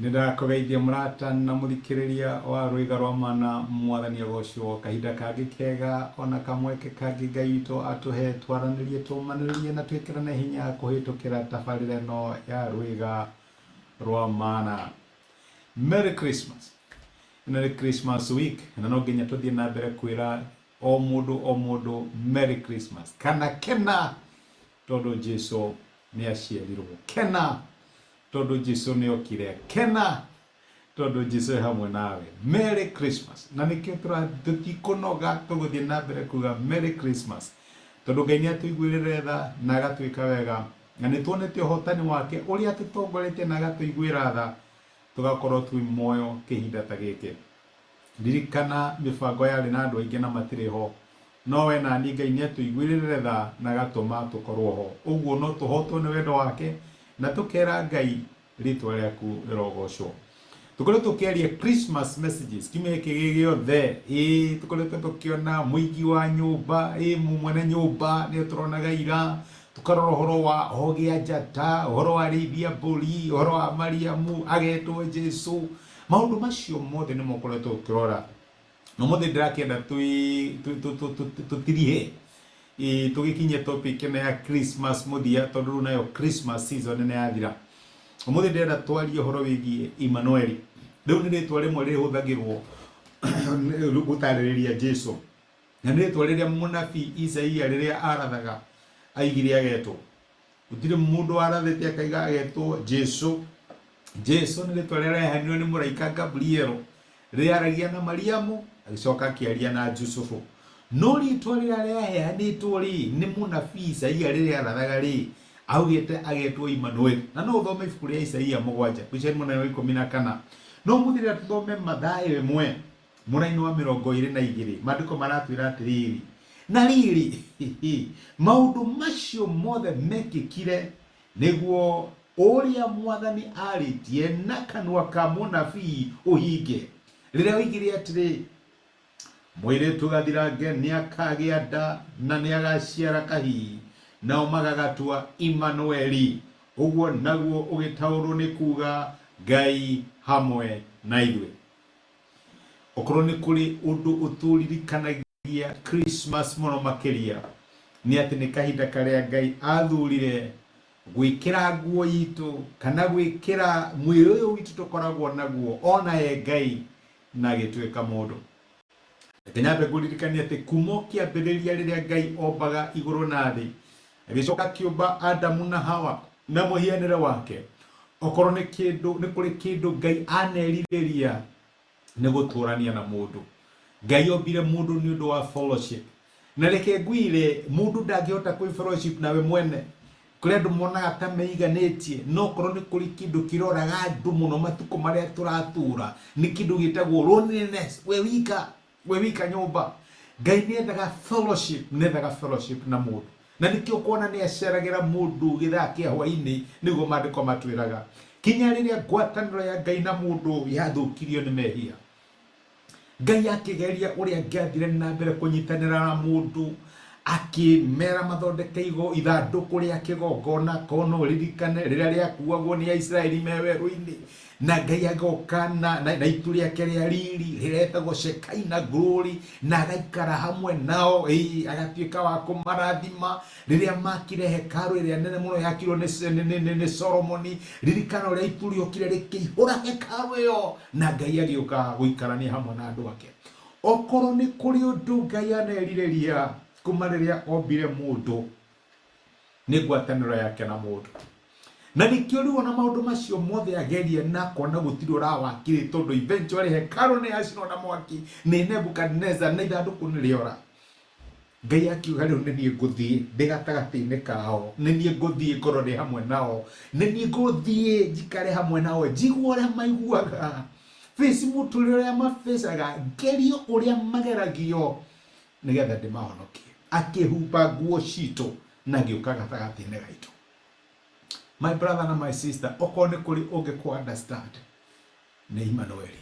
Nĩ ndakũgeithia mũrata na mũthikĩrĩria wa Rwĩga rwa Mana, Mwathani agocwo. Kahinda kangĩ kega ona kamweke kangĩ Ngai witũ atũhe twaranĩrie, tũmanĩrĩrie na twĩkĩrane hinya kũhĩtũkĩra tabarĩra ĩno ya Rwĩga rwa Mana. Merry Christmas. Ĩno nĩ Christmas week na no nginya tũthiĩ na mbere kwĩra o mũndũ o mũndũ Merry Christmas kana kena tondũ Jesu nĩ aciarirwo. Kena tondũ Jesu nĩ okire. Kena tondũ Jesu e hamwe nawe. Merry Christmas. Na nĩkĩo tũtikũnoga tũgũthiĩ na mbere kuga Merry Christmas tondũ Ngai nĩ atũiguĩrĩre tha na agatwĩka wega na nĩ tuonete ũhotani wake ũrĩa atũtongoretie na agatũiguĩra tha tũgakorwo twĩ muoyo kĩhinda ta gĩkĩ. Ririkana mĩbango yarĩ na andũ aingĩ na matirĩ ho, no we na niĩ Ngai nĩ atũiguĩrĩre tha na agatũma tũkorwo ho. Ũguo no tũhotwo nĩ wendo wake na tũkera Ngai rĩtwa rĩaku rĩrogocwo. Tũkoretwo tũkĩaria Christmas messages kiumia gĩkĩ gĩ gĩothe, ĩĩ tũkoretwo tũkĩona mũigi wa nyũmba, ĩĩ mwene nyũmba nĩyo tũronaga ira, tũkarora ũhoro wa ogĩ a njata, ũhoro wa arĩithi a mbũri, ũhoro wa Mariamu agetwo Jesu. Maũndũ macio mothe nĩmo ũkoretwo ũkĩrora. Na ũmũthĩ ndĩrakĩenda tũtirihe tũgĩkinye topic ĩno ya Christmas mũthia tondũ rĩu nayo Christmas season nĩ yathira. Ũmũthĩ ndĩrenda twarie ũhoro wĩgiĩ Emmanuel. Rĩu nĩ rĩtwa rĩmwe rĩhũthagĩrwo gũtarĩrĩria Jesu. Na nĩ rĩtwa rĩrĩa mũnabii Isaia rĩrĩa arathaga aigire agetwo. Gũtirĩ mũndũ warathĩte akaiga agetwo Jesu. Jesu nĩ rĩtwa rĩrĩa rĩaheanirwo nĩ mũraika Gabriel rĩrĩa aragia na Mariamu agĩcoka akĩaria na Jusufu. No rĩtwa rĩrĩa rĩaheanĩtwo rĩ nĩ mũnabii Isaia rĩrĩa arathaga rĩ augĩte agetwo Emmanuel. Na no ũthome ibuku rĩa Isaia 7 mũcari mũnene wa 14. No ũmũthĩ rĩrĩa tũthome Mathayo 1 mũraini wa 22 maandĩko maratwĩra atĩrĩrĩ, na rĩrĩ, maũndũ macio mothe mekĩkire nĩguo ũrĩa Mwathani aarĩtie na kanua ka mũnabii ũhinge, rĩrĩa oigire atĩrĩ, Mũirĩtu gathirange nĩakagĩa nda na nĩagaciara kahii, nao magagatua Imanueli, ũguo naguo ũgĩtaũrwo nĩ kuuga Ngai hamwe na ithuĩ. Okorwo nĩ kũrĩ ũndũ ũtũririkanagia Christmas mũno makĩria, nĩ atĩ nĩ kahinda karĩa Ngai athurire gwĩkĩra nguo itũ kana gwĩkĩra mwĩrĩ ũyũ witũ tũkoragwo naguo ona ye Ngai na agĩtuĩka mũndũ. Reke nyambe ngũririkanie atĩ kuma o kĩambĩrĩria rĩrĩa Ngai ombaga igũrũ na thĩ, agĩcoka akĩũmba Adamu na Hawa na mũhianĩre wake, okorwo nĩ kĩndũ nĩ kũrĩ kĩndũ Ngai anerirĩria nĩ gũtũrania na mũndũ. Ngai ombire mũndũ nĩ ũndũ wa fellowship. Na reke ngwĩre mũndũ ndangĩhota kwĩ fellowship nawe mwene. Kũrĩ andũ monaga ta meiganĩtie, no korwo nĩ kũrĩ kĩndũ kĩroraga andũ mũno matukũ marĩa tũratũra, nĩ kĩndũ gĩtagwo loneliness, we wika, we wika nyũmba. Ngai nĩ endaga fellowship, nĩ endaga fellowship na mũndũ. Na nĩkĩo ũkona nĩ aceragĩra mũndũ gĩthaa kĩa hwainĩ, nĩguo maandĩko matwĩraga. Kinya rĩrĩa ngwatanĩro ya Ngai na mũndũ yathũkirio nĩ mehia. Ngai akĩgeria ũrĩa angĩathire na mbere kũnyitanĩra na mũndũ, akĩmera mathondeke ithandũkũ rĩa kĩgongona, korwo no ũririkane rĩrĩa rĩakuagwo nĩ Aisiraeli me werũ-inĩ, na Ngai agoka na itu rĩake rĩa riri rĩrĩa rĩtagwo Shekinah glory, na agaikara hamwe nao, ĩĩ, agatuĩka wa kũmarathima. Rĩrĩa makire hekarũ ĩrĩa nene mũno yakirwo nĩ Solomoni, ririkana ũrĩa itu rĩokire rĩkĩihũra hekarũ ĩyo, na Ngai agĩũka gũikarania hamwe na andũ ake. Okorwo nĩ kũrĩ ũndũ Ngai anerirĩria kuma rĩrĩa ombire mũndũ, nĩ ngwatanĩro yake na mũndũ. Na nĩkĩo rĩu ona maũndũ macio mothe ageria na akona gũtirĩ ũrawakire, tondũ eventually hekarũ nĩ yacinwo na mwaki nĩ Nebukadnezar na ithandũkũ nĩ rĩora. Ngai akiuga rĩu nĩ niĩ ngũthiĩ ndĩ gatagatĩ-inĩ kao, nĩ niĩ ngũthiĩ ngorwo ndĩ hamwe nao, nĩ niĩ ngũthiĩ njikare hamwe nao, njigue ũrĩa maiguaga, face mũtũrĩre ũrĩa mabĩcaga, ngerio ũrĩa mageragio, nĩgetha ndĩmahonokie. Akĩhumba nguo citũ na agĩũka gatagatĩ-inĩ gaitũ. My brother na my sister, okorwo nĩ kũrĩ ũngĩ kũ understand nĩ Emmanuel.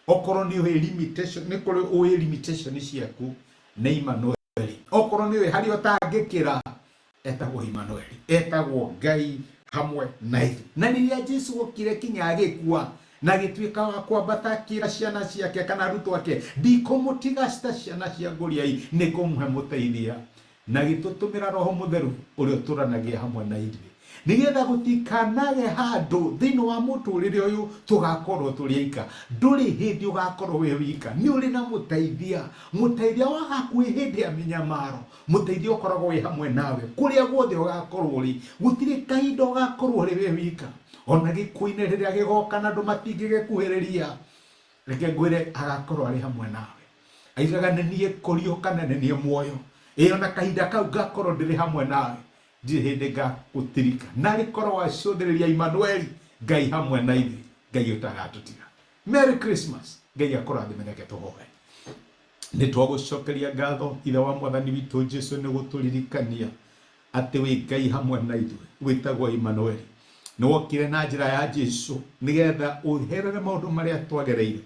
Okorwo nĩ ũĩ limitation, nĩ kũrĩ ũĩ limitation ciaku nĩ Emmanuel. Okorwo nĩ ũĩ harĩa ũtangĩkĩra, etagwo Emmanuel, etagwo Ngai hamwe na ithuĩ. Na rĩrĩa Jesu okire kinya agĩkua, Na agĩtuĩka wa kwambata akĩra ciana ciake kana arutwo ake, ndikũmũtiga ta ciana cia ngũriai, nĩ ngũmũhe mũteithia. Na agĩtũtũmĩra Roho Mũtheru ũrĩa ũtũranagia hamwe na ithuĩ, nĩgetha gũtikanage handũ thĩinĩ wa mũtũrĩre ũyũ tũgakorwo tũrĩ aika. Ndũrĩ hĩndĩ ũgakorwo wĩ wika, nĩ ũrĩ na mũteithia, mũteithia wa hakuhĩ hĩndĩ ya mĩnyamaro, mũteithia ũkoragwo wĩ hamwe nawe kũrĩa guothe ũgakorwo ũrĩ. Gũtirĩ kahinda ũgakorwo ũrĩ wĩ wika, ona gĩkuũ-inĩ rĩrĩa gĩgoka na andũ matingĩgĩkuhĩrĩria, reke ngwĩre agakorwo arĩ hamwe nawe. Aigaga nĩ niĩ kũriũka na nĩ niĩ muoyo, ĩ ona kahinda kau ngakorwo ndĩrĩ hamwe nawe, ndirĩ hĩndĩ ngagũtirika. Narĩ korwo wacũthĩrĩria Imanueli, Ngai hamwe na ithuĩ, Ngai ũtagatũtiga. Merry Christmas, Ngai akũrathime. Reke tũhoe. Nĩ twagũcokeria ngatho, Ithe wa Mwathani witũ Jesu, nĩ gũtũririkania atĩ wĩ Ngai hamwe na ithuĩ, wĩtagwo Imanueli. Nĩ wokire na njĩra ya Jesu nĩgetha ũherere maũndũ marĩa twagereire,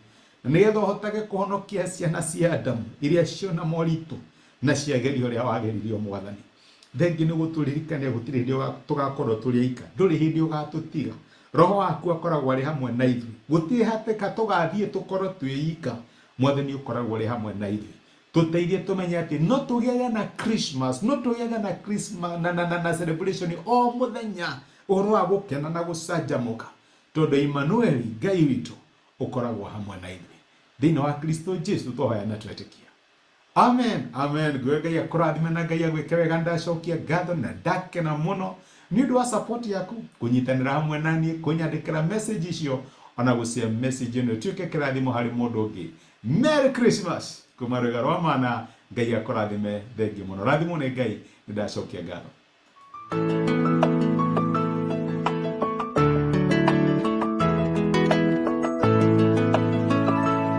na nĩgetha ũhotage kũhonokia ciana cia Adamu iria ciona moritũ na ciagerio ũrĩa wageririo. Mwathani, thengi nĩ gũtũririkania gũtirĩ hĩndĩ tũgakorwo tũrĩ aika, ndũrĩ hĩndĩ ũgatũtiga. Roho waku akoragwo arĩ hamwe na ithuĩ, gũtirĩ hatĩka tũgathiĩ tũkorwo twĩ ika. Mwathani, ũkoragwo ũrĩ hamwe na ithuĩ. Tũteithie tũmenye atĩ no tũgĩage na Christmas, no tũgĩage na Christmas na, na, na, na celebration o mũthenya, ũhoro wa gũkena na gũcanjamũka, tondũ Emmanuel Ngai witũ ũkoragwo hamwe na ithuĩ. Thĩinĩ wa Kristo Jesu twahoya na twetĩkia, amen, amen. Ngũĩ Ngai akũrathime na Ngai agwĩke wega. Ndacokia ngatho na ndakena mũno nĩ ũndũ wa support yaku, kũnyitanĩra hamwe na niĩ, kũnyandĩkĩra message icio, ona gũcia message ĩno ĩtuĩke kĩrathimo harĩ mũndũ ũngĩ. Merry Christmas kuma rwĩga rwa mana. Ngai akũrathime, thengiũ mũno, rathimwo nĩ Ngai. Nĩ ndacokia ngatho.